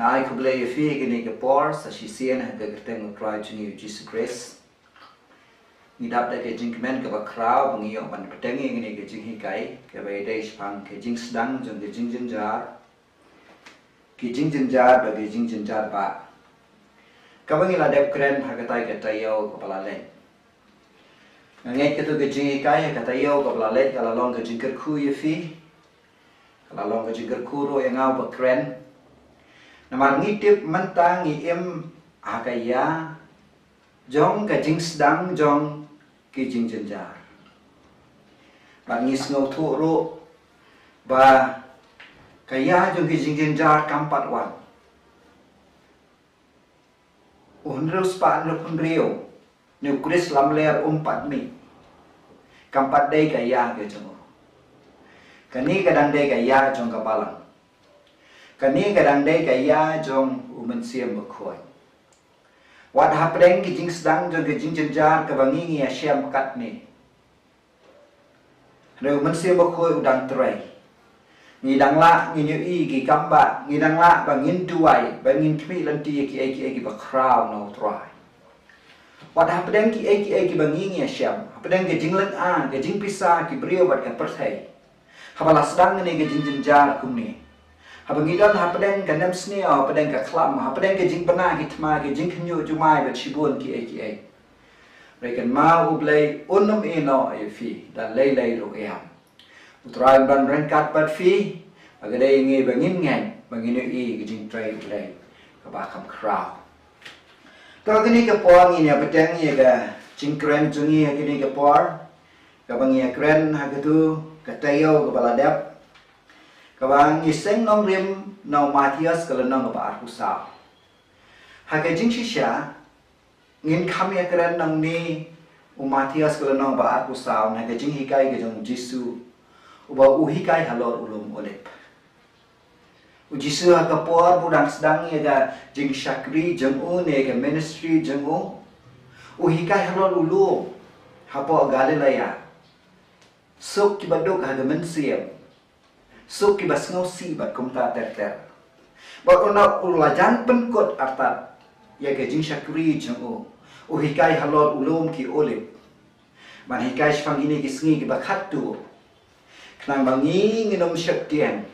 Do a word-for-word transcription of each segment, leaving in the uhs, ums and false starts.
Ai khublei ïa phi kine ki por sa shisien ha ka kyrteng U Trai jong ngi U Jisu Khrist. Ngi dap da ka jingkmen kaba khraw ba ngi ïoh ban bteng ïa kine ki jinghikai kaba ïadei shaphang ka jingsdang jong ka jingjynjar, ki jingjynjar ba ki jingjynjar ba kaba ngi la dep kren ha katai ka taïew kaba la leit. Nga ngeit katu ka jinghikai ha ka taïew kaba la leit ka la long ka jingkyrkhu ïa phi. Ka la long ka jingkyrkhu ruh ïa nga ba kren. Namar ngi tip mynta ngi im ha ka ïa jong ka jingsdang jong ki jingjynjar. Bad ngi sngewthuh ruh ba ka ïa jong ki jingjynjar kam pat wan. U hynriew spah hynriew phew hynriew ne u Khrist lamler um pat mih. Kam pat dei ka ïa ka jong u. Kane ka dang dei ka ïa jong ka balang. Kane ka dang dei ka ïa jong u Mynsiem Bakhuid. Wat hapdeng ki jingsdang jong ki jingjynjar kaba ngi ngi ïa shem katne. Hynrei u Mynsiem Bakhuid u dang trei. Ngi dang lah ngin ïohi ki kam ba, ngi dang lah ba ngin duwai, ba ngin khmih lynti ïa kiei kiei kiba khraw na u Trai. Wat hapdeng kiei kiei kiba ngi ngi ïa shem, hapdeng ka jinglynga, ka jingpisa, ki briew bad ka pyrthei. Haba la sdang kane ka jingjynjar kumne. Haba ngi don hapdeng ka nemsniew, hapdeng ka khlam, hapdeng ka jingbna ki thma, ka jingkhynñiuh jumai bad shibun kiei kiei. Hynrei kynmaw U Blei un ym ïehnoh ïa phi da lei lei ruh ïa. U Trai un ban ryngkat bad phi, ba ka dei ngi ba ngin ngeit, ba ngin ïohi ka jingtrei U Blei kaba kham khraw. To kane ka por ngin ïa bteng ïa ka jingkren jong ngi ha kane ka por, kaba ngi ïa kren ha katu ka taïew kaba la dep. Kaba ngi seng nongrim na u Mathaios ka lynnong kaba arphew saw. Ha ka jingshisha ngin kham ïa kren nangne u Mathaios ka lynnong ba arphew saw na ka jinghikai ka jong u Jisu uba u hikai halor u lum Olib. U Jisu ha ka por ba u dang sdang ïa ka jingshakri jong u ne ka ministry jong u, u hikai halor u lum hapoh Galilaia. Suk kiba duk ha ka mynsiem, suk kiba sngewsih bad kumta ter ter. Bad u la jan pynkut artat ïa ka jingshakri jong u, u hikai halor u lum ki Olib. Ban hikai shaphang kine ki sngi kiba khatduh. Khnang ba ngi ngin ym sheptieng.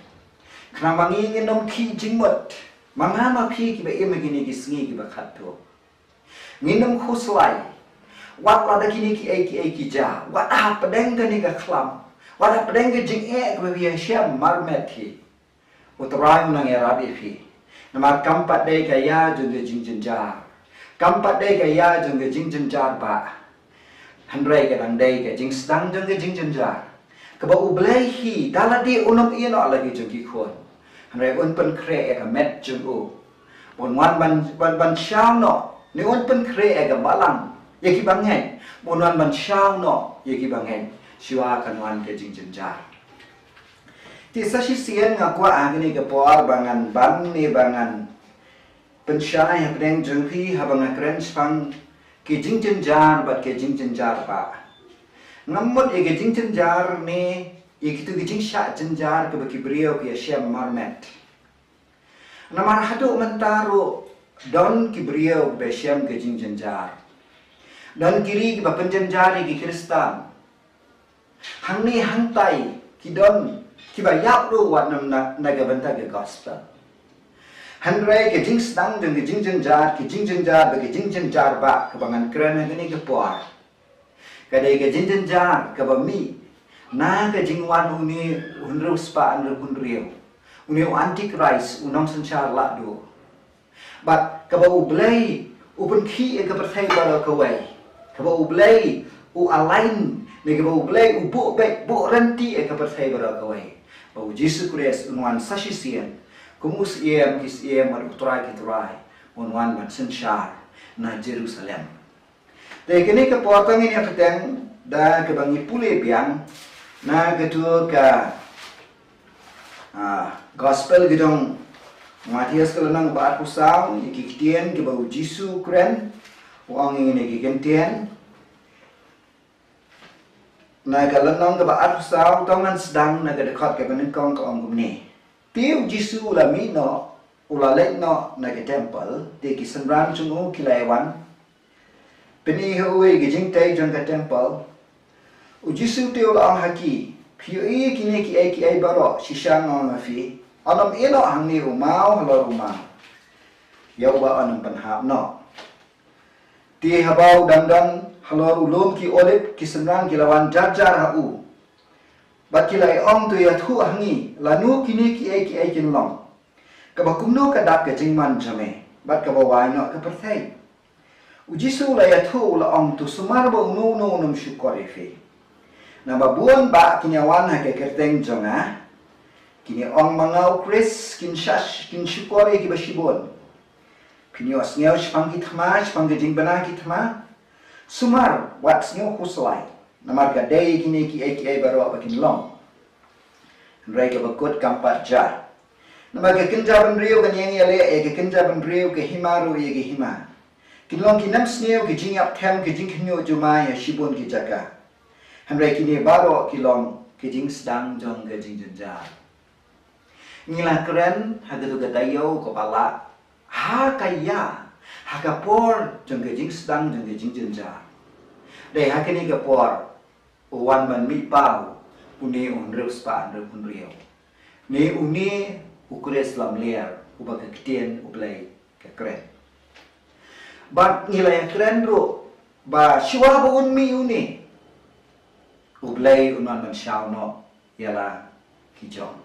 Khnang ba ngi ngin ym khih jingmut. Ma nga ma phi kiba im ha kine ki sngi kiba khatduh. Ngin ym khuslai. Wat la da kine kiei kiei ki jia. Wat hapdeng kane ka khlam. Wat hapdeng ka jingeh kaba phi ïa shem marmet hi. U Trai u nang ïarap ïa phi. Namar kam pat dei ka ïa jong ka jingjynjar. Kam pat dei ka ïa jong ka jingjynjar ba. Hynrei ka dang dei ka jingsdang jong ka jingjynjar. Kaba U Blei hi da lade un ym ïehnoh la ki jong ki khun. Hynrei un pynkhreh ïa ka met jong u. Un wan ban, ban, ban shaw noh. Ne un pynkhreh ïa ka balang ïa kiba ngeit. Un wan ban shaw noh ïa kiba ngeit. Shuwa kan wan ka jingjynjar. Te sa shisien nga kwah ha kane ka por ba ngan ban ne ba ngan pynshai hapdeng jong phi haba nga kren shaphang ki jingjynjar bad ki jingjynjar ba. Ngam mut ïa ki jingjynjar ne ïa kitu ki jingshah jynjar kaba ki briew ki ïa shem marmet. Namar haduh mynta ruh don ki briew kiba shem ki jingjynjar. Don ki ri kiba pynjynjar ïa ki Khristan. Hangne hangtai ki don kiba ïap ruh wat na, na, na ka bynta ka gospel. Hynrei ka jingsdang jong ka jingjynjar, ka jingjynjar ba ka jingjynjar ba kaba ngan kren ha kane ka por. Ka dei ka jingjynjar kaba mih na ka jingwan une u hynriew spah hynriew phew hynriew. Une u Antichrist, u nongsynshar lahduh. Bad kaba U Blei u pynkhih ïa ka pyrthei baroh kawei. Kaba U Blei u align ne kaba U Blei u buh beit buh rynti ïa ka pyrthei baroh kawei. Ba U Jisu Khrist un wan sa shisien kum u siem ki siem bad u Trai ki trai, un wan ban synshar na Jerusalem. Te kane ka por tang ngin ïa bteng da kaba ngi pule biang na katu ka, ah, gospel ki jong Mathaios ka lynnong ba arphew saw, ïa ki ktien kiba U Jisu u kren, u ong ïa kine ki ktien. Na ka lynnong kaba arphew saw, to ngan sdang na ka dkhot kaba nyngkong ka ong kumne. Te U Jisu u la mih noh U la leit noh na ka templ, te ki synran jong u ki la wan pyni ha u ïa ka jingtei jong ka templ. U Jisu te u la ong ha ki, phi ïohi ïa kine kiei kiei baroh? Shisha nga ong ha phi, yn ym ïeh noh hangne u maw halor u maw ïa uba yn ym pynhap noh. Te haba u dang don halor u lum ki Olib, ki synran ki la wan jar jar ha u, bad ki la ong, to ïathuh ha ngi, lano kine kiei kiei kin long? Kaba kumno ka dap ka jingman jong me, bad kaba wai noh ka pyrthei? U Jisu u la ïathuh, u la ong, to sumar ba uno uno un ym shukor ïa phi. Naba bun bah kin ïawan ha ka kyrteng jong nga, kin ïa ong ma nga u Khrist, kin sha- kin shukor ïa kiba shibun. Phin ïohsngew shaphang ki thma, shaphang ka jingbna ki thma? Sumar, wat sngewkhuslai, namar ka dei kine kiei kiei baroh ba kin long. Hynrei kaba kut kam pat jia. Namar ka kynja bynriew kan ïeng ïaleh ïa ka kynja bynriew, ka hima ruh ïa ka hima. Kin long ki nemsniew, ki jingïap them, ki jingkhynñiuh jumai ha shibun ki jaka. Hynrei kine baroh ki long ki jingsdang jong ka jingjynjar. Ngi la kren ha katu ka taïew kaba lah ha ka ïa, ha ka por jong ka jingsdang jong ka jingjynjar. Dei ha kane ka por u wan ban mih paw une u hynriew spah hynriew hynriew, ne une u Khrist lamler uba ka ktien U Blei ka kren. Bad ngi la ïa kren ruh ba shuwa ba un mih une, U Blei un wan ban shaw noh ïa la ki jong.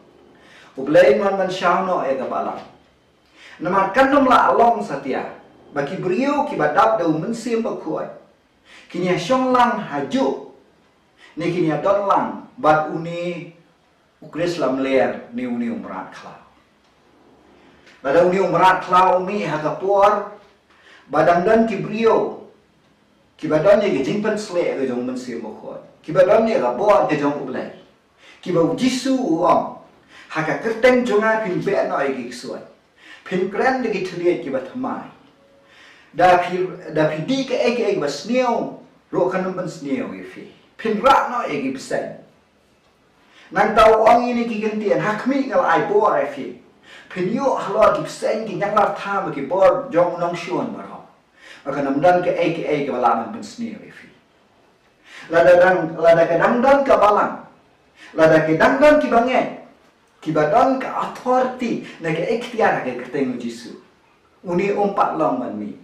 U Blei un wan ban shaw noh ïa ka balang. Namar kan ym lah long satia ba ki briew kiba dap da U Mynsiem Bakhuid kin ïa shong lang hajuh, ne kin ïa don lang bad une u Khrist lamler, ne une u mrad khlaw. Lada une u mrad khlaw u mih ha ka por ba dang don ki briew kiba don ïa ka jingpynshlur ka jong U Mynsiem Bakhuid, kiba don ïa ka bor ka jong U Blei, kiba U Jisu u ong, ha ka kyrteng jong nga phin beh noh ïa ki ksuid, phin kren da ki thylliej kiba thymmai, da phi, da phi dih kaei kaei kaba sniew ruh kan ym pynsniew ïa phi, phin rah noh ïa ki bseiñ. Nangta u ong ïa kine ki kyntien, ha khmih nga la ai bor ïa phi, phin ïoh halor ki bseiñ, ki ñianglartha bad ki bor jong u nongshun baroh, ba kan ym don kaei kaei kaba lah ban pynsniew ïa phi. Lada dang, lada ka dang don ka balang, lada ka dang don ki bangeit kiba don ka authority ne ka iktiar ha ka kyrteng U Jisu, une um pat long ban mih.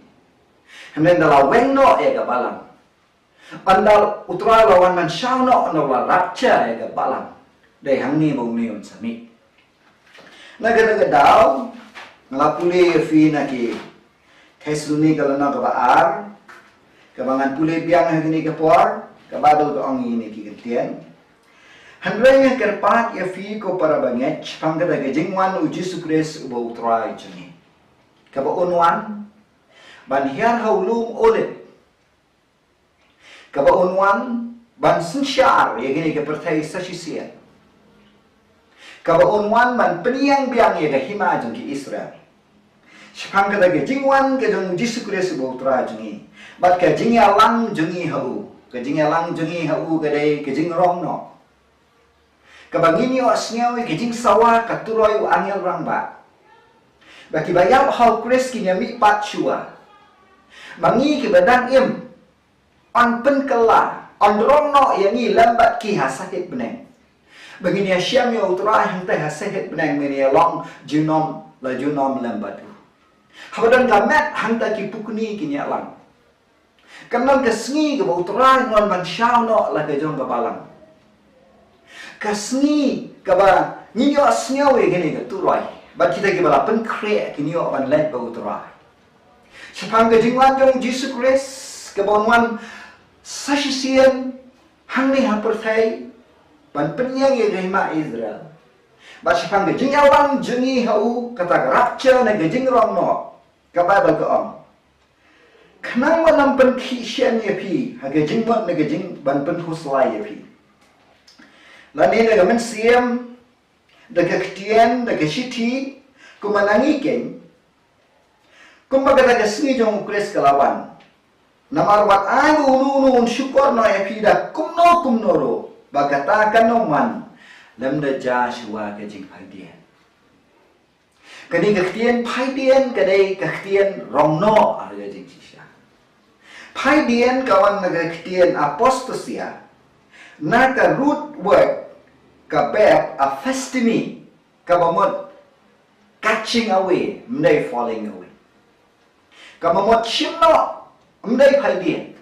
Hynrei da la weng noh ïa ka balang, ynda U Trai la wan ban shaw noh, ynda la rapture ïa ka balang, dei hangne ba une un sa mih. Na kata ka daw nga la pule ïa phi na ki Thessalonika lynnong kaba ar, kaba ngan pule biang ha kane ka por, ka Baibl ka ong ïa kine ki kyntien. Hynrei nga kyrpad ïa phi ko para bangeit, shaphang kata ka jingwan U Jisu Khrist uba U Trai jong ngi, kaba un wan ban hiar ha u lum Olib, kaba un wan ban synshar ïa kane ka pyrthei sa shisien, kaba un wan ban pynïeng biang ïa ka hima jong ki Israel. Shaphang kata ka jingwan ka jong U Jisu Khrist uba U Trai jong ngi, bad ka jingïalang jong ngi ha u, ka jingïalang jong ngi ha u ka dei ka jingrong noh. Kaba ngin ïohsngew ïa ka jingsawa ka turoi u angel rangbah, ba kiba ïap ha U Khrist kin ïa mih pat shuwa. Ma ngi kiba dang im, yn pynkylla, yn rong noh ïa ngi lem bad ki ha sahit bneng, ba ngin ïa shem ïa U Trai hangta ha sahit bneng, ngin ïa long junom la junom lem bad u. Haba don ka met hangta ki pukni kin ïalang. Kan long ka sngi kaba U Trai un wan ban shaw noh la ka jong ka balang. Ka sngi kaba ngin ïohsngew ïa kane ka turoi, bad kita kiba la pynkhreh kin ïoh ban leit bad U Trai. Shaphang ka jingwan jong U Jisu Khrist kaba un wan sa shisien hangne ha pyrthei ban pynïeng ïa ka hima Israel, bad shaphang ka jingïalang jong ngi ha u, kata ka rapture ne ka jingrong noh, ka Baibl ka ong, khnang ban ym pynkhih shen ïa phi ha ka jingmut ne ka jing ban pynkhuslai ïa phi, lane da ka mynsiem, da ka ktien, da ka shithi, kumba na ngi keiñ, kumba kata ka sngi jong U Khrist ka la wan. Namar wat ai ba uno uno un shukor noh ïa phi da kumno kumno ruh, ba kata kan ym wan lymda jia shuwa ka jingphaidien. Kane ka ktien phaidien ka dei ka ktien rong noh ha ka jingshisha. Phaidien ka wan na ka ktien apostasia, na ka root word ka verb aphistemi, kaba mut catching away, ym dei falling away. Kaba mut shim noh, ym dei phaidien.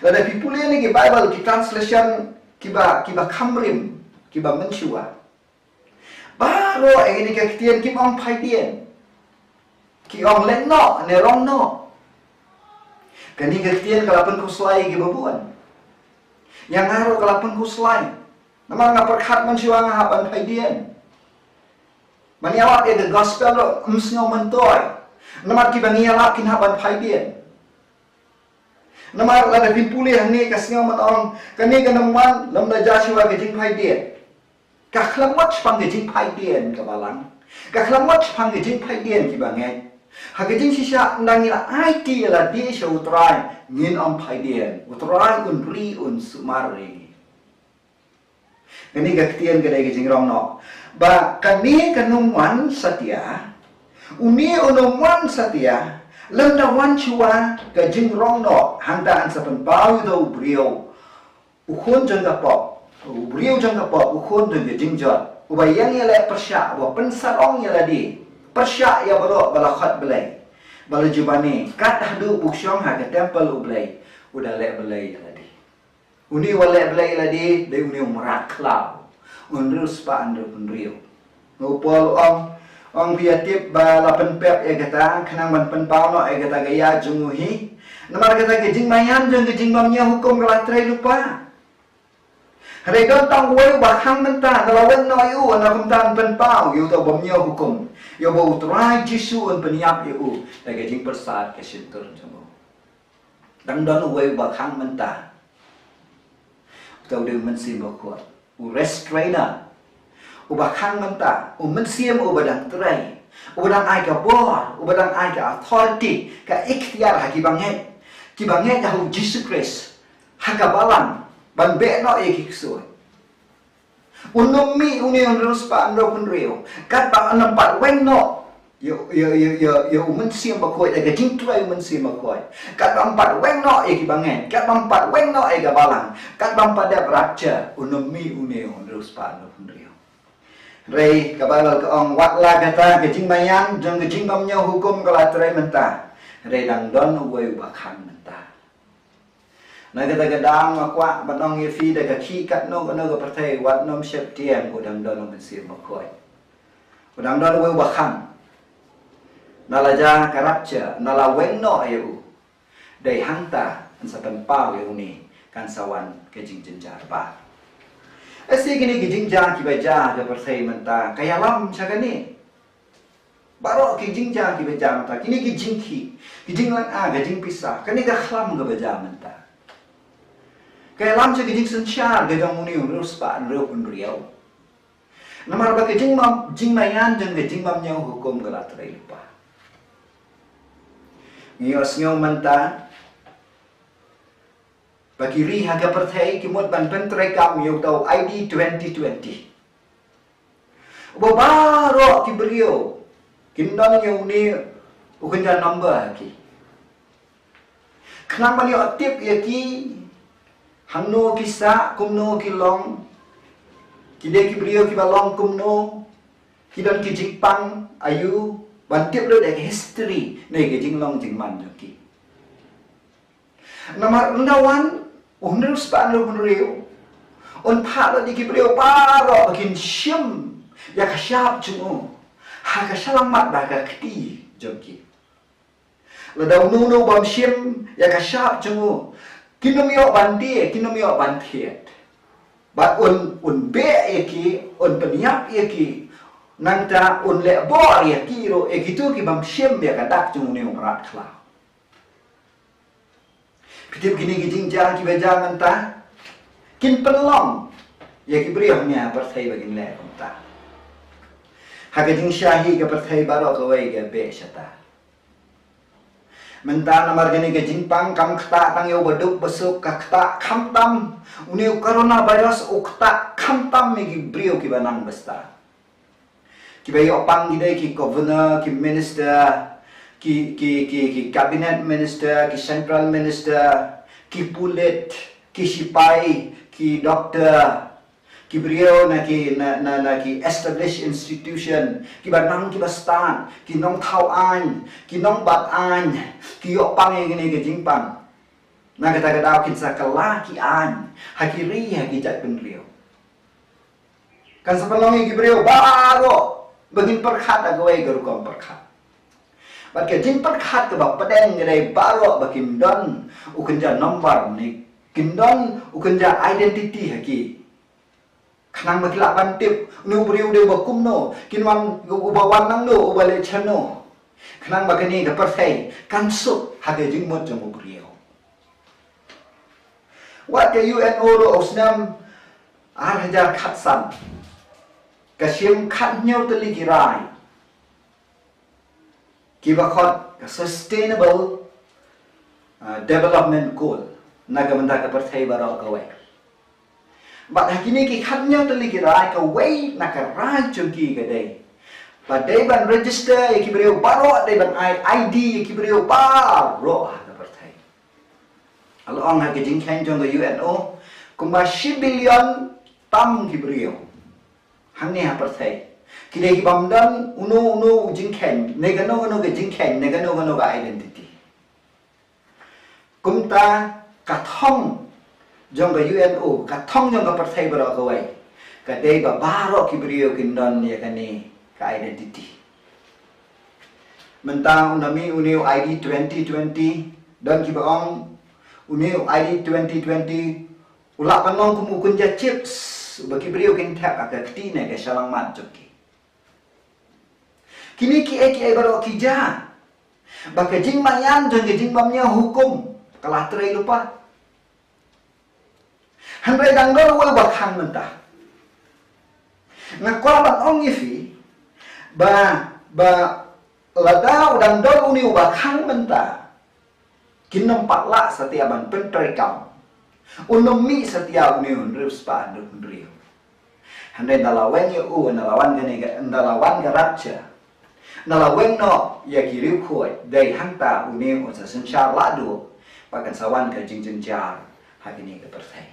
Lada phi pule na ki Bible, ki translation kiba, kiba kham rim, kiba mynshuwa, baroh ïa kine ki ktien kim ong phaidien. Ki ong leit noh ne rong noh. Kane ka ktien ka la pynkhuslai ïa kiba bun. Ïa nga ruh ka la pynkhuslai. Namar nga pyrkhat mynshuwa nga hap ban phaidien. Ban ïalap ïa ka gospel ruh ym sngew myntoi. Namar kiba ngi ïalap kin hap ban phaidien. Namar lada phi pule hangne ka sngew ban ong, kane ka nongwan lem da ja shuwa ka jingphaidien. Ka khlem mut shaphang ka jingphaidien ka balang. Ka khlem mut shaphang ka jingphaidien kiba ngeit. Ha ka jingshisha ynda ngi la aiti ïa lade sha U Trai, ngin ym phaidien. U Trai un ri, un sumar ïa ngi. Kane ka ktien ka dei ka jingrong noh. Ba kane ka nongwan satia, une u nongwan satia, lem da wan shuwa ka jingrong noh, hangta yn sa pynpaw ïa u briew, u khun jong ka pop, u briew jong ka pop, u khun jong ka jingjot, uba ïeng ïaleh pyrshah, uba pynsarong ïa lade, pyrshah ïa baroh ba la khot Blei, ba la jubab ne, kat haduh u shong ha ka temple U Blei, u da leh Blei ïa lade. Une uba leh Blei ïa lade, dei une u mrad khlaw, u hynriew spah hynriew phew hynriew. U Paul u ong, ong phi ïa tip ba la pynpep ïa kata, khnang ban pynpaw noh ïa kata ka ïa jong u hi. Namar kata ka jingmaïan jong ka jingbymñiew hukum ka la trei lypa. Hynrei don tang uwei uba khang mynta, nga la weng noh ïa u, na kumta yn pynpaw ïa uta u bymñiew hukum. Ïa uba U Trai Jisu un pynïap ïa u da ka jingpyrsad ka shyntur jong u. Dang don uwei uba khang mynta. Uta u dei u Mynsiem Bakhuid, u restrainer. Uba khang mynta, u Mynsiem uba dang trei, uba dang ai ka bor, uba dang ai ka authority, ka iktiar ha kiba ngeit, kiba ngeit ha u Jisu Khrist, ha ka balang, ban beh noh ïa ki ksuid. Un ym mih une u hynriew spah hynriew phew hynriew katba ym pat weng noh ïa, ïa, ïa, ïa, ïa u Mynsiem Bakhuid, ïa ka jingtrei u Mynsiem Bakhuid. Katba ym pat weng noh ïa kiba ngeit, katba ym pat weng noh ïa ka balang, katba ym pat dep rapture, un ym mih une u hynriew spah hynriew phew hynriew. Hynrei ka Baibl ka ong, wat la kata ka jingmaïan jong ka jingbymñiew hukum ka la trei mynta, hynrei dang don uwei uba khang mynta. Na kata ka daw nga kwah ban ong ïa phi, da ka khih katno katno ka pyrthei, wat nym sheptieng, u dang don u Mynsiem Bakhuid. U dang don uwei uba khang. Na la jia ka rapture, na la weng noh ïa u, dei hangta yn sa pynpaw ïa une, kan sa wan ka jingjynjar ba. Ashe kine ki jingjia kiba jia ha ka pyrthei mynta ka ïalam sha kane. Baroh ki jingjia kiba jia mynta, kine ki jingkhih, ki jinglynga, ki jingpisa, kane ka khlam kaba jia mynta, ka ïalam sha ki jingsynshar ka jong une u hynriew spah hynriew phew hynriew. Namar ba ka jingma-, jingmaïan jong ka jingbymñiew hukum ka la trei lypa. Ngi ïohsngew mynta ba ki ri ha ka pyrthei ki mut ban pyntreikam ïa uta u I D twenty twenty. Uba baroh ki briew kin don ïa une u kynja number ha ki. Khnang ban ïoh tip ïa ki, hangno ki sah, kumno ki long, ki dei ki briew kiba long kumno, ki don ki jingpang aïu, ban tip lut ïa ka history ne ka jinglong jingman jong ki. Namar ynda wan u hynriew spah hynriew phew hynriew, un phah lut ïa ki briew baroh ba kin shim ïa ka shap jong u ha ka shyllangmat bad ka kti jong ki. Lada uno uno bym shim ïa ka shap jong u, kin ym ïoh ban die, kin ym ïoh ban thied. Bad un, un beh ïa ki, un pynïap ïa ki, nangta un leh bor ïa ki ruh, ïa kito ki bym shim ïa ka dak jong une u mrad khlaw. Phi tip kine ki jingjia kiba jia mynta kin pynlong ïa ki briew hangne ha pyrthei ba kin leh kumta. Ha ka jingshah hi ka pyrthei baroh kawei ka beh shata. Mynta namar kane ka jingpang kam ktah tang ïa u baduk basuk, ka ktah khamtam, une u coronavirus u ktah khamtam ïa ki briew kiba nang bastad. Kiba ïoh pang ki dei ki governor, ki minister, ki, ki, ki, ki cabinet minister, ki central minister, ki pulit, ki sipai, ki doktor, ki briew na ki, na, na, na ki established institution, kiba nang kiba stad, ki nongthaw aiñ, ki nongbat aiñ, ki ïoh pang ïa kine ki jingpang. Na kata ka daw kin sa kylla ki aiñ ha ki ri, ha ki jaitbynriew. Kan sa pynlong ïa ki briew baroh ba kin pyrkhat da kawei ka rukom pyrkhat. Bad ka jingpyrkhat kaba pdeng ka dei baroh ba kin don u kynja nombar ne kin don u kynja identity ha ki. Khnang ba ki lah ban tip une u briew u dei uba kumno, kin wan, uba wan nangno, uba leit shano. Khnang ba kane ka pyrthei kan suk ha ka jingmut jong u briew. Wat ka U N O ruh u snem ar hajar khatsan ka shim khathynñiew tylli ki rai kiba khot ka Sustainable, uh, Development Goal na ka bynta ka pyrthei baroh kawei. Bad ha kine ki khathynñiew tylli ki rai, kawei na ka rai jong ki ka dei ba dei ban register ïa ki briew baroh, dei ban ai I D ïa ki briew baroh ha ka pyrthei. La ong ha ka jingkheiñ jong ka U N O, kumba shi billion tam ki briew hangne ha pyrthei ki dei ki bym don uno uno u jingkheiñ ne kano kano ka jingkheiñ ne kano kano ka identity. Kumta ka thong jong ka U N O, ka thong jong ka pyrthei baroh kawei, ka dei ba baroh ki briew kin don ïa kane ka identity. Mynta u na mih une u I D twenty twenty, don kiba ong une u I D twenty twenty u lah ban long kum u kynja chips uba ki briew kin thep ha ka kti ne ka shyllangmat jong ki. Kine kiei kiei baroh ki jia ba ka jingmaïan jong ka jingbymñiewhukum ka la trei lypa. Hynrei dang don uwei uba khang mynta. Nga kwah ban ong ïa phi ba, ba lada u dang don une uba khang mynta, kin ym pat lah satia ban pyntreikam. Un ym mih satia une u hynriew spah hynriew hynriew. Hynrei ynda la weng ïa u, ynda la wan kane ka, ynda la wan ka rapture, ynda la weng noh ïa ki riewkhuid, dei hangta une un sa synshar lahduh ba kan sa wan ka jingjynjar ha kane ka pyrthei.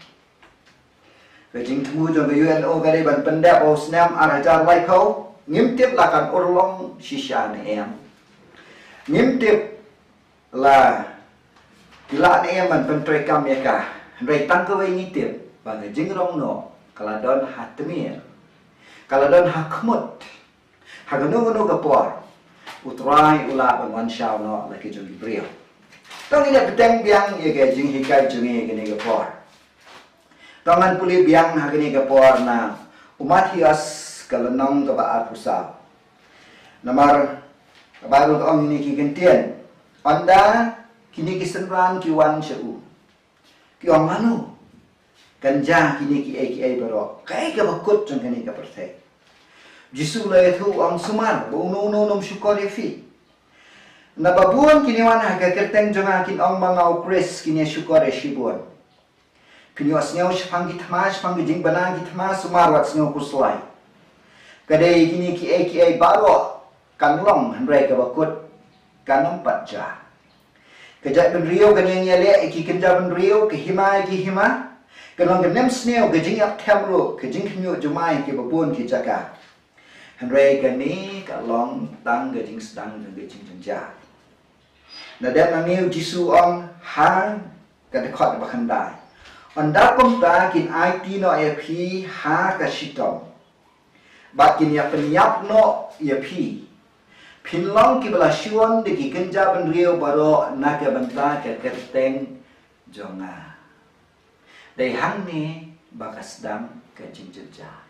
Ka jingthmu jong ka U N O ka dei ban pyndep ha u snem ar hajar laiphew. Ngim tip la kan urlong shisha ne em. Ngim tip la ki lah ne em ban pyntreikam ïa ka. Hynrei tang kawei ngi tip ba ka jingrong noh ka la don ha tmier, ka la don ha khmut. Ha kano kano ka por U Trai u lah ban wan shaw noh la ki jong ki briew. To ngin ïa bteng biang ïa ka jinghikai jong ngi ha kane ka por. To ngan pule biang ha kane ka por na u Mathaios ka lynnong kaba arphew saw. Namar ka Baibl ka ong ïa kine ki kyntien: Ynda kine ki synran ki wan sha u, ki ong, mano kan jia kine kiei kiei baroh? Kaei kaba kut jong kane ka pyrthei? Jisu u la ïathuh, u ong, sumar ba uno uno un ym shukor ïa phi. Naba bun kin ïa wan ha ka kyrteng jong nga, kin ong ba nga u Khrist, kin ïa shukor ïa shibun. Phin ïohsngew shaphang ki thma, shaphang ki jingbna ki thma, sumar wat sngew khuslai. Ka dei kine kiei kiei baroh kan long, hynrei kaba kut kan ym pat jia. Ka jaitbynriew kan ïeng ïaleh ïa ki kynja bynriew, ka hima ïa ki hima. Kan long ka nemsniew, ka jingïap them ruh, ka jingkhynñiuh jumai ha kiba bun ki jaka. Hynrei kane ka long tang ka jingsdang jong ka jingjynjar. Na dep nangne u Jisu u ong ha ka dkhot ba khyndai: Ynda kumta kin aiti noh ïa phi ha ka shitom bad kin ïa pynïap noh ïa phi. Phin long kiba la shun da ki kynja bynriew baroh na ka bynta ka kyrteng jong nga. Dei hangne ba ka sdang ka jingjynjar.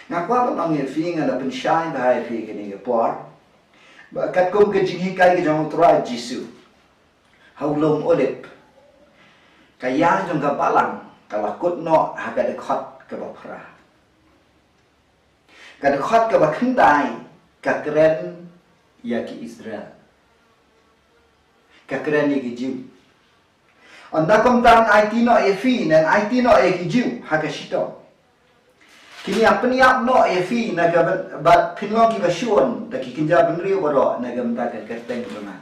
Nga kwah ban ong ïa phi, nga da pynshai bha ïa phi kane ka por ba katkum ka jinghikai ka jong U Trai Jisu ha u lum Olib, ka ïa jong ka balang ka la kut noh ha ka dkhot kaba phra. Ka dkhot kaba khyndai ka kren ïa ki Israel, ka kren ïa ki Jiw. Ynda kumta ngan aiti noh ïa phi, ngan aiti noh ïa ki Jiw ha ka shitom. Kin ïa pynïap noh ïa phi na ka byn-, bad phin long kiba shun da ki kynja bynriew baroh na ka bynta ka kyrteng jong nga.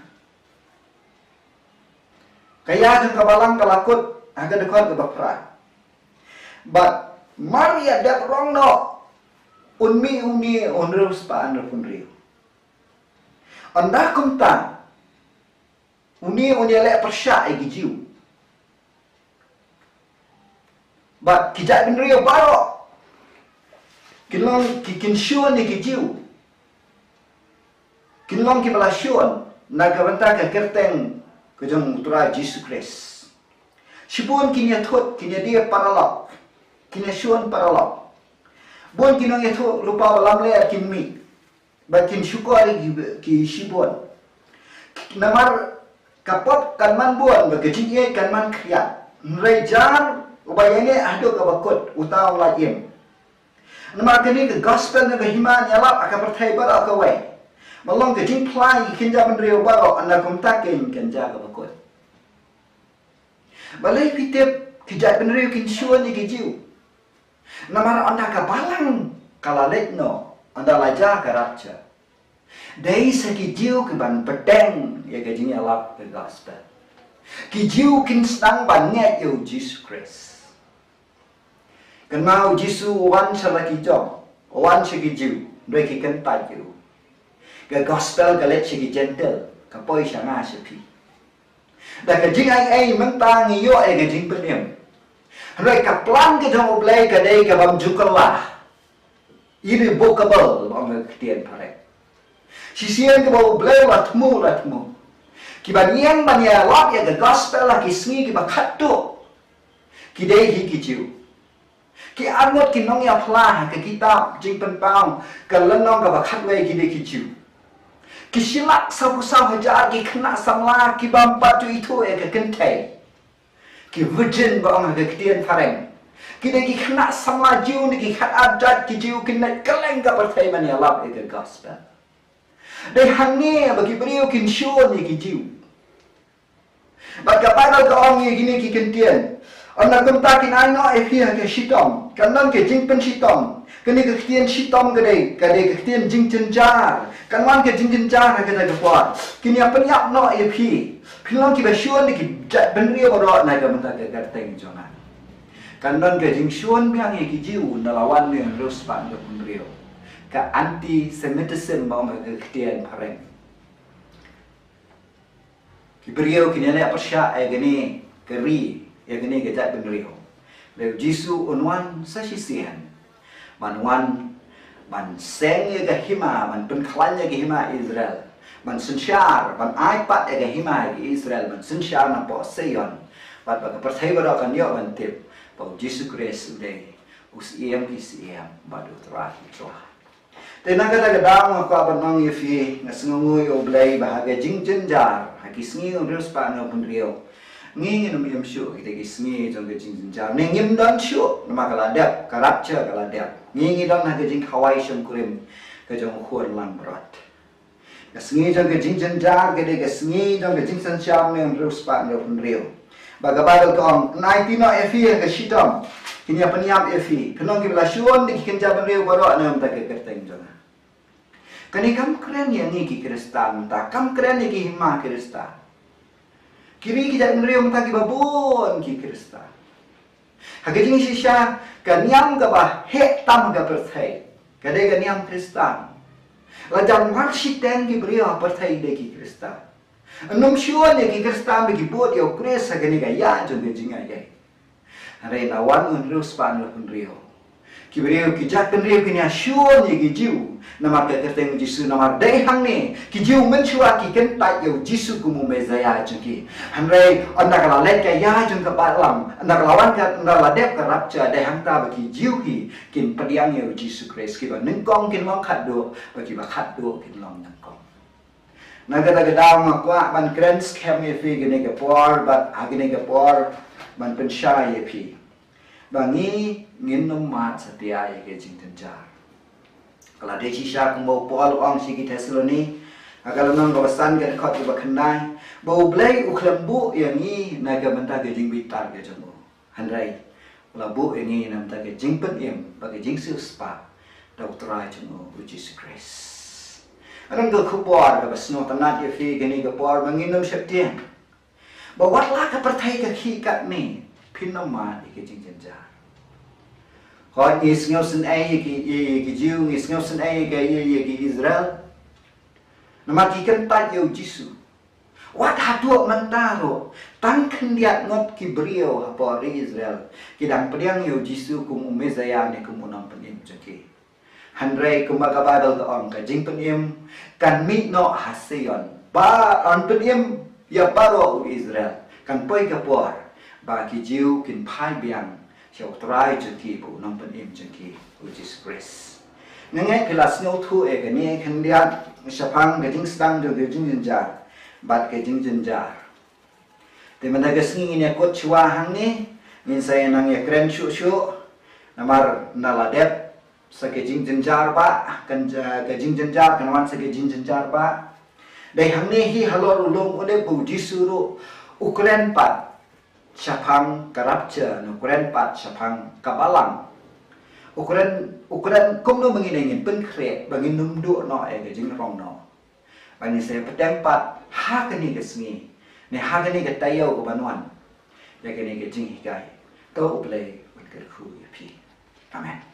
Ka ïa jong ka balang ka la kut ha ka dkhot kaba phra. Bad mar ïa dep rong noh, un mih une u hynriew spah hynriewphew hynriew. Ynda kumta, une un ïaleh pyrshah ïa ki Jiw. Bad ki jaitbynriew baroh kin long ki, kin shun ïa ki Jiw. Kin long kiba la shun na ka bynta ka kyrteng ka jong U Trai Jisu Khrist. Shibun kin ïa thut, kin ïa die paralok, kin ïa shun paralok. Bun ki nongïathuhlypa ba lamler kin mih bad kin shukor ïa ki, ki shibun. Namar ka pop kan man bun bad ka jingïeit kan man khriat. Hynrei jar uba ïaineh haduh kaba kut, uta u la im. Namar kane ka gospel jong ka hima ngi ïalap ha ka pyrthei baroh kawei. Ban long ka jingphla ïa ki kynja bynriew baroh, ynda kumta keiñ kan jia kaba kut. Balei phi tip ki jaitbynriew kin shun ïa ki Jiw? Namar ynda ka balang ka la leit noh, ynda la jia ka rapture, dei sa ki Jiw ki ban bteng ïa ka jingïalap ka gospel. Ki Jiw kin sdang ban ngeit ïa U Jisu Khrist. Kynmaw, U Jisu u wan sha la ki jong, u wan sha ki Jiw, hynrei ki kyntait ïa u. Ka gospel ka leit sha ki Jentil, ka poi sha nga sha phi. Da ka jingaiei mynta ngi ïoh ïa ka jingpynim. Hynrei ka plan ka jong U Blei ka dei ka bym ju kylla. Irrevocable, ba ong ka ktien phareng. Shisien kaba U Blei u la thmu, u la thmu. Kiba ïeng ban ïalap ïa ka gospel ha ki sngi kiba khatduh, ki dei hi ki Jiw. Ki arngut ki nongïaphla ha ka kitab Jingpynpaw ka lynnong kaba khatwei ki dei ki Jiw. Ki shi lak sawphew saw hajar ki khynnah samla ki bym pat ju ithuh ïa ka kynthei, ki virgin ba ong ha ka ktien phareng. Ki dei ki khynnah samla Jiw na ki khatar jait ki Jiw, kin leit kylleng ka pyrthei ban ïalap ïa ka gospel. Dei hangne ba ki briew kin shun ïa ki Jiw. Bad ka Baibl ka ong ïa kine ki ktien: Ynda kumta kin ai noh ïa phi ha ka shitom, kan don ka jingpynshitom. Kane ka ktien shitom ka dei, ka dei ka ktien jingjynjar. Kan wan ka jingjynjar ha kata ka por. Kin ïa pynïap noh ïa phi. Phin long kiba shun da ki jaitbynriew baroh na ka bynta ka kyrteng jong nga. Kan don ka jingshun biang ïa ki Jiw ynda la wan une u hynriew spah hynriewphew hynriew. Ka anti-Semitism, ba ong ka ktien phareng. Ki briew kin ïaleh pyrshah ïa kane ka ri, ïa kane ka jaitbynriew. Hynrei U Jisu un wan sa shisien ban wan ban seng ïa ka hima, ban pynkhlaiñ ïa ka hima Israel, ban synshar, ban ai pat ïa ka hima ïa Israel, ban synshar napoh Zion. Bad ba ka pyrthei baroh kan ïoh ban tip ba U Jisu Khrist u dei U Syiem ki syiem bad U Trai ki trai. Te na kata ka daw nga kwah ban ong ïa phi, nga sngewnguh ïa U Blei ba ha ka jingjynjar ha ki sngi u hynriew spah hynñiewphew hynriew, ngi ngin ym im shuh ha kita ki sngi jong ka jingjynjar. Ne ngim don shuh, namar ka la dep, ka rapture ka la dep. Ngi ngi don ha ka jingkhawai shongkurim ka jong u Khun Langbrot. Ka sngi jong ka jingjynjar ka dei ka sngi jong ka jingsynshar une u hynriew spah hynñiewphew hynriew. Ba ka Baibl ka ong, yn aiti noh ïa phi ha ka shitom, kin ïa pynïap ïa phi. Phin long kiba la shun da ki kynja bynriew baroh na ka bynta ka kyrteng jong nga. Kane kam kren ïa ngi ki Khristan mynta, kam kren ïa ki hima Khristan. Ki ri ki jaitbynriew mynta kiba bun ki Khristan. Ha ka jingshisha, ka niam kaba heh tam ha ka pyrthei ka dei ka niam Khristan. La jan marshiteng ki briew ha pyrthei dei ki Khristan. Ym shun ïa ki Khristan ba ki bud ïa U Khrist ha kane ka ïa jong ka jingaiei. Hynrei la wan u hynriew spah hynñiewphew hynriew, ki briew, ki jaitbynriew kin ïa shun ïa ki Jiw namar ka kyrteng U Jisu, namar dei hangne ki Jiw mynshuwa ki kyntait ïa U Jisu kum u Messaïah jong ki. Hynrei ynda ka la leit ka ïa jong ka balang, ynda ka la wan ka, ynda la dep ka rapture, dei hangta ba ki Jiw hi kin pdiang ïa U Jisu Khrist. Kiba nyngkong kin long khatduh, bad kiba khatduh kin long nyngkong. Na kata ka daw nga kwah ban kren skhem ïa phi kane ka por, bad ha kane ka por ban pynshai ïa phi ba ngi ngin ym mad satia ïa ka jingjynjar. Ka la dei shisha kumba u Paul u ong sha ki Thessaloni, ha ka lynnong kaba san, ka dkhot kaba khyndai, ba U Blei u khlem buh ïa ngi na ka bynta ka jingbitar ka jong u, hynrei La buh ïa ngi namar ka jingpynim bad ka jingsiewspah da U Trai jong u, U Jisu Khrist. Ngan ong ka khubor kaba sngewtynnat ïa phi kane ka por ba ngin ym sheptieng ba wat la ka pyrthei ka khih katne, phin ym mad ïa ka jingjynjar. Hooid, ngi sngewsynei ïa ki, ïa ki Jiw, ngi sngewsynei ïa ki, ïa, ïa ki Israel. Namar ki kyntait ïa U Jisu. Wat haduh mynta ruh, tang khyndiat ngut ki briew hapoh ri Israel ki dang pdiang ïa U Jisu kum u Messaïah ne kum u nongpynim jong ki. Hynrei kumba ka Baibl ka ong, ka jingpynim kan mih noh ha Sion. Ba yn pynim ïa baroh u Israel. Kan poi ka por ba ki Jiw kin phai biang sha U Trai jong ki bad u nongpynim jong ki, U Jisu Khrist. Nga ngeit phi la sngewthuh ïa kane khyndiat shaphang ka jingsdang jong ka jingjynjar bad ka jingjynjar. Te mynta ka sngi ngin ïakut shuwa hangne, ngin sa nang ïakren shuh shuh, namar na la dep sa ka jingjynjar ba, kan ja-, ka jingjynjar kan wan sa ka jingjynjar ba. Dei hangne hi halor u lum Olib ba U Jisu ruh u kren pat shaphang ka rapture, u kren pat shaphang ka balang. U kren, u kren kumno ma ngi, ngin pynkhreh ba ngin ym duh noh ïa ka jingrong noh. Ba ngin sa ïapynteng pat ha kane ka sngi, ne ha kane ka taïew ka ban wan, ïa kane ka jinghikai. To U Blei un kyrkhu ïa phi. Amen.